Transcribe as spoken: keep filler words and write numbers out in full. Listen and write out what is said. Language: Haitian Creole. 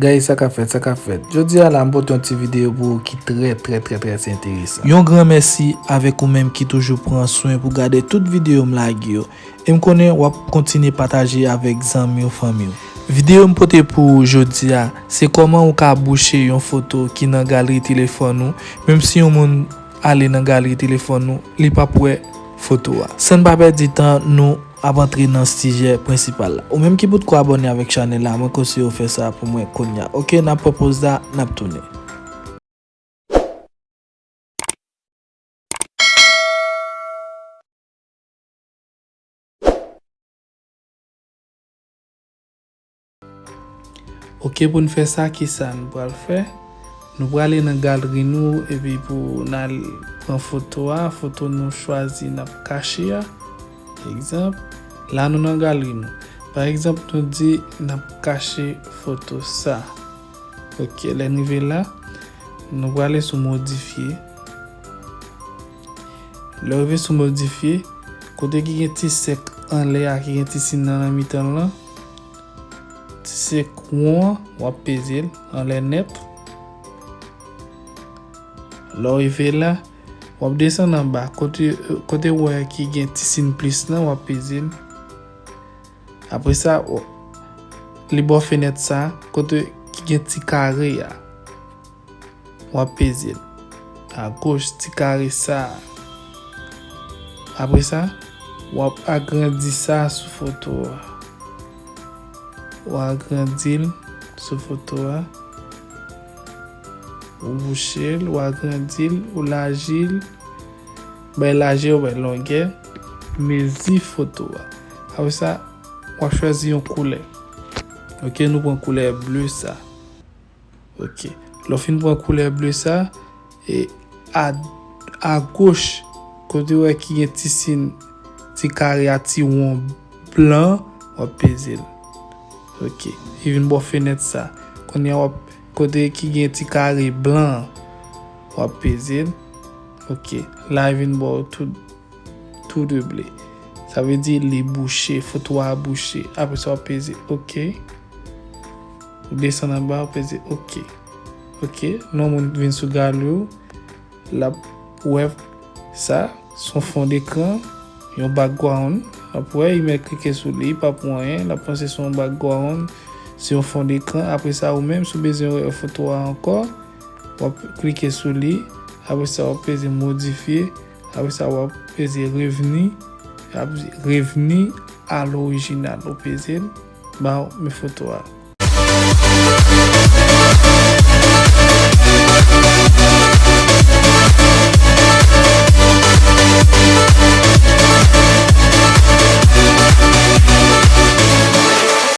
Guys, sa k ap fèt, sa k ap fèt. Jodi a la, m pote yon ti videyo pou ou ki trè, trè, trè, trè enteresan. Yon gran mèsi avèk ou menm ki toujou pran swen pou gade tout videyo m lage yo. E m konnen w ap kontinye pataje avèk zanmi w, fanmi w. Videyo m pote pou ou jodi a, se kòman ou ka bouche yon foto ki nan galri telefòn ou, menm si yon moun ale nan galri telefòn ou, li p ap wè foto a. San n pa pèdi tan, nou ap antre nan sijè prensipal la. Ou menm ki potko abòne avèk chanèl la, mwen konseye w fè sa pou mwen kounye a. Oke, n ap pran poz la, n ap tounen. Oke, pou n fè sa, ki sa n pral fè? Nou prale nan galri nou, epi pou n al pran foto a, foto nou chwazi n ap kache a. Egzanp, la nou nan galri nou. Pa egzanp, nou di n ap kache foto sa. Oke, lè n rive la, nou prale sou modifye. Lè w rive sou modifye, kote ki gen ti sèk anlè a, ki gen ti siy nan nan mitan l lan, ti sèk won an, w ap peze l anlè nèt. Lè w rive la, w ap desann anba, kote, kote w wè ki gen ti siy plis lan, w ap peze l. Apre sa, w, li bò fenèt sa, kote ki gen ti kare a. W ap peze l. Agoch, ti kare sa a. Apre sa, w ap agrandi sa sou foto a. W agrandi l sou foto a. Ou bouche l, ou agrandi l, ou laji l. Bay lajè, ou bay longè. Mezi foto a. Apre sa, w ap chwazi yon koulè. Oke, nou pran koulè ble sa. Oke. Lè w fin pran koulè ble sa, e a, agoch, kote w wè ki gen ti siy, ti kare a, ti won blan, w ap peze l. Oke. Li vin bò fenèt sa. Kounye a w ap, kote ki gen ti kare blan an, w ap peze l. Oke. La, li vin bò tout tou de ble. Sa vle di li bouche, foto a bouche. Apre sa, w ap peze oke. Ou desann anba, ou peze oke. Oke, lè yon moun vin sou galri w, l ap wè sa, s on fon dekran, yon background. L ap wè, li mèt klike sou li, li p ap wè anyen, l ap panse s on background, s on fon dekran. Apre sa, ou menm, si w bezwen wè foto a ankò, w ap klike sou li. Apre sa, w ap peze modifye. Apre sa, w ap peze revni. Ap di revni a lorijinal. Ou peze l, ba w men foto a.